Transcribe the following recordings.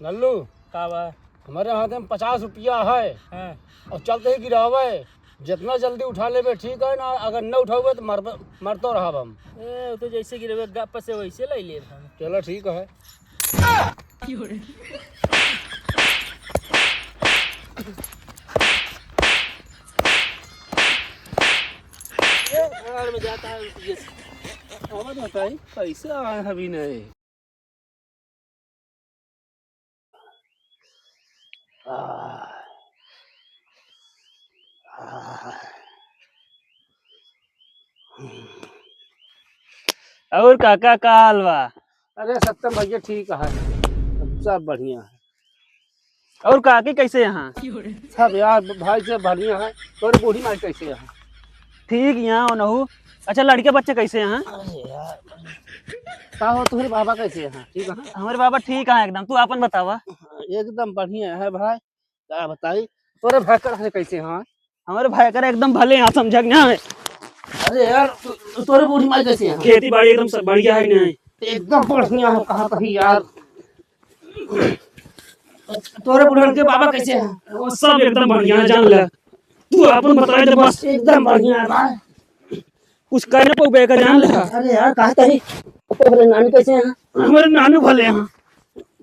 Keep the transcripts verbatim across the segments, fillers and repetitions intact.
नल्लू, का बा? हमरे हाथे में पचास रुपया है। हाँ। अउर चलते ही गिरावे, जितना जल्दी उठा लेबे ठीक है ना, अगर न उठावे तो मरबे, मरतो रहब हम। ए, उ तो जैसे गिरबे गप से वैसे ले लेब हम। चलो ठीक है। ए, भाड़ में जाता है, ये आवाज होता है, कैसे आया है अभी नहीं? और काका, का हाल बा? अरे सत्यम भैया, ठीक है, सब बढ़िया है। और काकी कैसे यहाँ? सब यार भाई से बढ़िया है। तोरे बूढ़ी माई कैसे है? ठीक यहाँ ओनहु। अच्छा, लड़के बच्चे कैसे हैं? अरे यार, का हो, तोहरे बाबा कैसे हैं? ठीक है? हमरे बाबा ठीक हैं एकदम। तू आपन बतावा। एकदम बढ़िया है भाई। का बताई? तोरे भाई कर कैसे हैं? हमरे भाई कर एकदम भले हैं, समझा कि ना? अरे यार, तू, तोरे बूढ़ी माई कैसे हैं? खेती बाड़ी एकदम सब बढ़िया है कि नहीं? एकदम बढ़िया है, कहाँ कही यार। तोरे बुढ़न के बाबा कैसे हैं? वो सब एकदम बढ़िया है, जान ले। तू आपन बताई दे बस। एकदम बढ़िया है भाई। कुछ कह ना पउबे का, जान ले। अरे यार, कहा तही? तोरे नानी कैसे हैं? हमरे नानी भले हैं।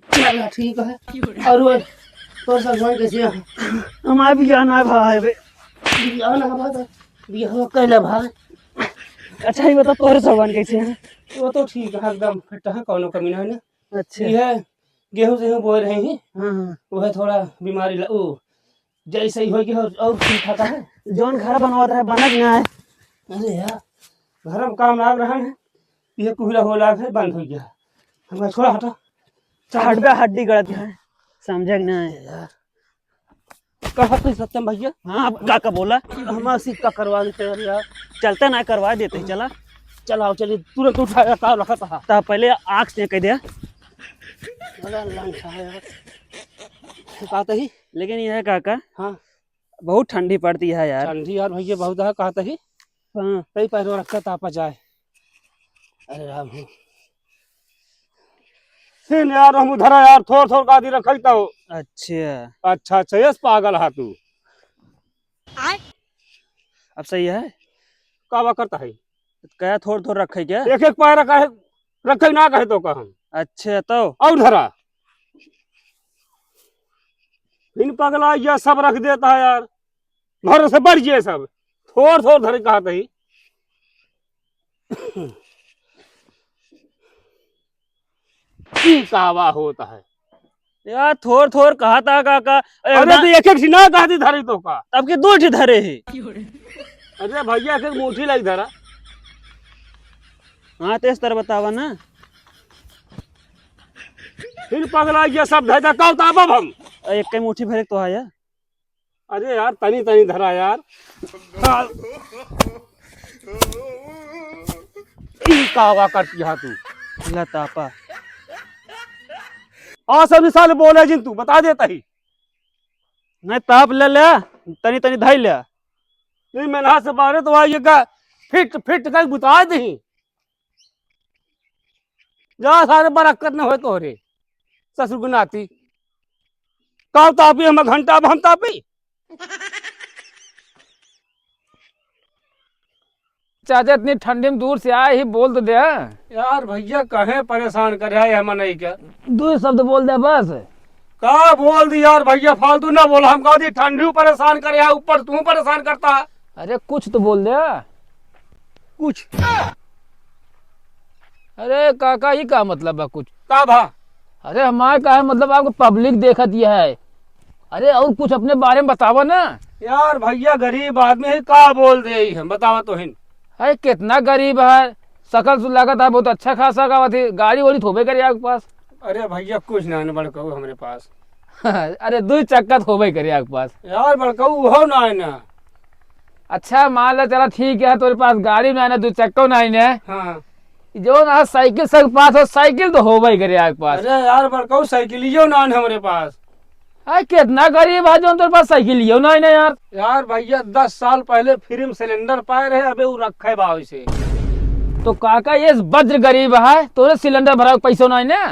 चला, ठीक है। और वो तोर ससुराल कैसे हैं? हमारे बियाह ना भाई बे। बियाह ना भाई, बियाह कैले भाई। अच्छा, ये बता, तोरे ससुराल कैसे हैं? वो तो ठीक है, एकदम फिट है, कौनो कमी ना है ना। अच्छा। ये गेहूं सेहूं बोए रहे हैं। हाँ, हाँ। वो है थोड़ा बीमारी ल-, वो जैसे ही होई कि और, और ठीक खाता है। जौन घर बनवात रहे, बनत ना है। अरे यार, घर में काम लाग रहा है, ये कुहरा हो लाग है, बंद हो गया। हमारा छोड़ा हटा। हड्डा हड्डी गड़त है, समझा कि ना है? यार, कहा तो सत्यम भैया। हाँ, अब का, का बोला? हमारा सिक्का करवा देते हैं यार। चलते ना, करवा देते हैं, चला। चलाओ, चलिए, तुरंत उठाया, का रखा था। तो पहले आँख से कह दिया। बड़ा लंग था यार। बात ही। लेकिन यह काका, हाँ। बहुत ठंडी पड़ती है यार। ठंडी यार भैया बहुत है, कहते ही। हाँ। कई पैरों रखा तापा जाए। अरे राम हो। सीन यार, हम उधर है यार, थोड़ थोड़ का दी रखई तो। अच्छा। अच्छा, अच्छा, यस पागल हा तू। अब सही है? का बा करता है? कहा थोड़ थोड़ रखे क्या? एक एक पैर रखा है, रखे ना कहे तो का हम। अच्छा, तो? और धरा। इन पगला ये सब रख देता है यार, भरोसे बढ़ गए सब, थोड़ थोड़ धरे कहा तही। ई कावा होता है? यार, थोर थोर कहा था काका। अरे, अरे, तो एक एक ठी ना कहा थी धरे तो का? तब के दो ठी धरे है। अरे भैया, एक एक मुट्ठी लाई धरा। हाँ, तेज तर बतावा ना। फिर पगला ये सब धर दे, का उतारब हम? एक के मुट्ठी भरे तो आया। अरे यार, तनी तनी धरा यार। हाँ। ई का आवा करती हा तू? लतापा। आ सब साले बोले जिन तू, बता देता ही। नहीं, ताप ले ले, तनी तनी धाई ले। नहीं, मेनहा से बारे तो आई का फिट फिट कर बुता दही। जा सारे बरक्कत न होए तोहरे, ससुर के नाती। का तापी हम घंटा, अब हम तापी? चाचा इतनी ठंडी में दूर से आए ही, बोल तो दे। यार भैया, कहे परेशान करे है ये मनई के। दो शब्द बोल दे बस। का बोल दी यार भैया, फालतू ना बोल। हम कहा दी ठंडी परेशान करे है, ऊपर तू परेशान करता है। अरे कुछ तो बोल दे। कुछ? अरे काका, ई का मतलब बा कुछ? का भा? अरे हमारे का है मतलब, आपको public देखत ही है। अरे और कुछ अपने बारे में बतावा ना। यार भैया, गरीब आदमी है, का बोल दे ही हम, बतावा तो हिन। अरे कितना गरीब है, शकल से लागत है बहुत अच्छा खासा गावत है, गाड़ी वाड़ी थोबे करे आपके पास। अरे भैया, कुछ ना है बड़कऊ हमरे पास। अरे दुई चक्का थोबे करे आपके पास। यार बड़कऊ उहो ना है ना। अच्छा मान ले, चला ठीक है, तोरे पास गाड़ी ना है ना, दुई चक्का ना है ना। हाँ। जो ना साइकिल सब पास हो, साइकिल तो होबे करे आपके पास। अरे यार बड़कऊ, साइकिलियो ना है हमरे पास। अरे कितना गरीब है जो तोरे पास साइकिलियो ना है ना यार। यार भैया, दस साल पहले free में सिलेंडर पाए रहे, अबे उ रखे बा वैसे। तो काका ये वज्र गरीब है, तोरे सिलेंडर भरावे के पैसो ना है ना।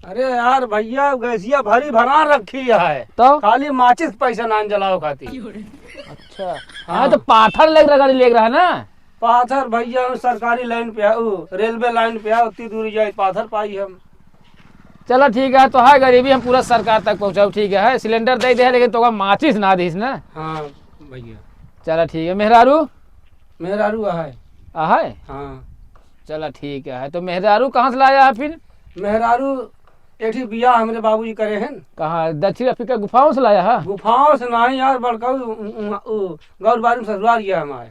अरे यार भइया, गैसिया भरी भरा रखी है। तो? खाली माचिस पैसा नान जलाओ खाती। अच्छा। हाँ। हाँ, तो पाथर लेग रहा, गाड़ी लेग रहा ना? पाथर भइया, हम सरकारी लाइन पे है, उ, रेलवे लाइन पे है, उतनी दूरी जाए पाथर पाई हम। चला ठीक है, तो है गरीबी, हम पूरा सरकार तक पहुँचाऊ, ठीक है, सिलेंडर दे दे, लेकिन तोका माचिस ना दीस ना। हाँ भइया। चला ठीक है, मेहरारू? मेहरारू है। है? हाँ। चला ठीक है, तो मेहरारू कहाँ से लाया है फिर? मेहरारू एठी बियाह हमरे बाबूजी करे हैं। कहाँ, दक्षिण अफ्रीका गुफाओं से लाया है? गुफाओं से नहीं यार, बड़का उ, उ, उ, उ, गौर बारी में ससुराल गया हमारे।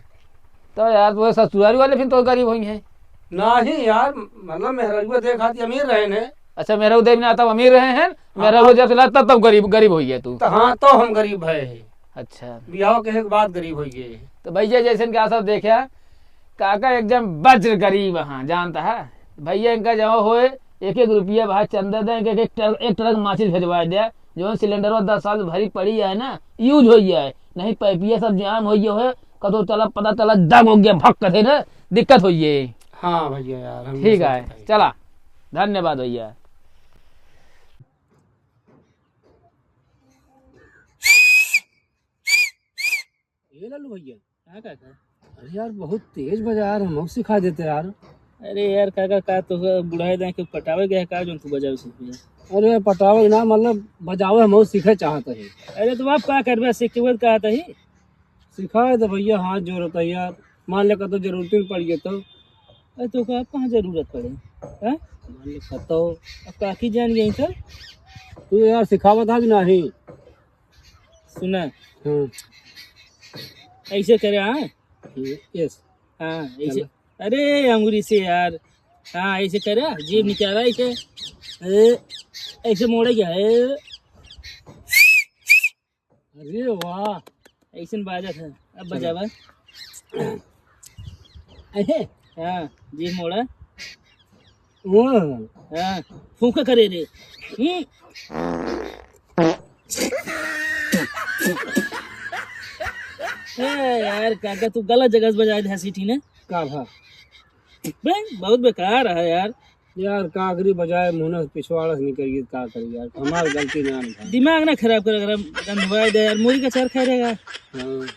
तो यार, वो ससुराल वाले फिर तो गरीब होई हैं। नहीं यार, मतलब मेहरारू देख खाती अमीर रहे ने। अच्छा, मेहरारू देख ना तब अमीर रहे हैं, हाँ। मेहरारू जब से ला तब, तब गरीब, गरीब होई है तू। तो हाँ, तो हम गरीब है। अच्छा। बियाह के एक बाद गरीब होई गए। तो भइया जैसे इनका सब देखे, काका एकदम वज्र गरीब हाँ, जानता है? भइया इनका जमा होए एक एक रुपया भाई चंदा दे, एक, एक ट्रक, एक ट्रक माचिस भेजवा दे, जो सिलेंडर दस साल भरी पड़ी है ना, यूज हो गया है, नहीं पाइपिया सब जाम हो गया है, कतो चला पता चला दम हो गया, भक कथे ना, दिक्कत हो गई। हाँ भइया यार, हम ठीक है, चला, धन्यवाद भइया। ए लालू भइया। हाँ काका। अरे यार, बहुत तेज बजा यार, हमहू सिखा देते यार। अरे यार काका, का तो बुढ़ाए दाएं के पटावे गया का, जोन तू बजावे सीख गया? अरे पटावे ना, मतलब बजावे हमहू सीखे चाहत है। अरे तो आप का करबे सीख के, वो कहत ही। सिखाए दे भइया, हाथ जोड़त है यार, मान ले कतो जरूरत ही पड़ गई तो। अरे तो का, कहाँ जरूरत पड़े? हाँ? मान ले कतो। अब काकी जान गई तो? तू यार सिखावत है कि नहीं? सुना। हाँ। ऐसे करे, हाँ? हम्म, यस। हाँ, ऐसे। चलो। अरे, अंगुरी से यार। हाँ, ऐसे करे, जीभ निकाला ऐसे। ए, ऐसे मोड़े क्या है? अरे वाह। ऐसे बाजत है। अब चलो। बजावा। अहे। हाँ, जीभ मोड़ा। ओ। हाँ, फूंका करे रे। हम्म। ए यार, काका, तू गलत जगह से बजाए दे सीटी ने। का भा? बे, बहुत बेकार है यार। यार, काकरी बजाए मुंह से पिछवाड़ा से निकल गई, का करी यार? हमार गलती ना भा। दिमाग ना खराब कर, अगर हम गंधवाए दे यार, मुर्गी का चार खाए रहेगा। हाँ।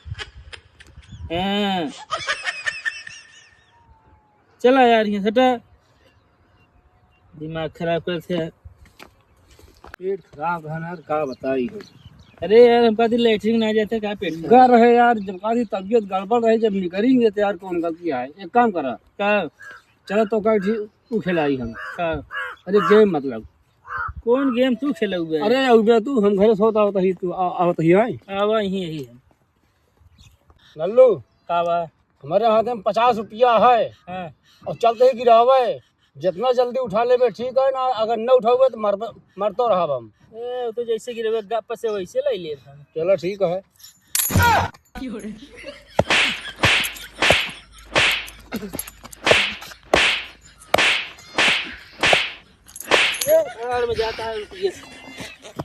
हाँ। चला यार, यहाँ हटा। दिमाग खराब करते हैं। पेट खराब है ना, का बताई हो। अरे यार, हम कहते लेटरिन ना जाते, का पेट खराब? गर है यार, जब कहती तबीयत गड़बड़ रही, जब निकलेंगे तो यार, कौन गलती है? एक काम करा। का? चला तो का ठीक, उ खिलाई हम। का? अरे गेम मतलब। कौन गेम तू खेलउबे? अरे अउबे तू, हम घरे सोता होता ही तू, आ-, आवत ही आए। आवा, यही, यही है। लल्लू। का बा? हमारे हाथ में पचास रुपया है। हाँ। और चलते ही गिरावे, जितना जल्दी उठा लेबे ठीक है ना, अगर न उठावे तो मर, मरतो रहब हम। ए, तो जैसे गिरावे गप से वैसे ले लेब हम। चलो ठीक है। ए, यार, में जाता है, रुकिए।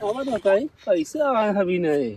आवाज होता है, कैसे आए हैं अभी नहीं?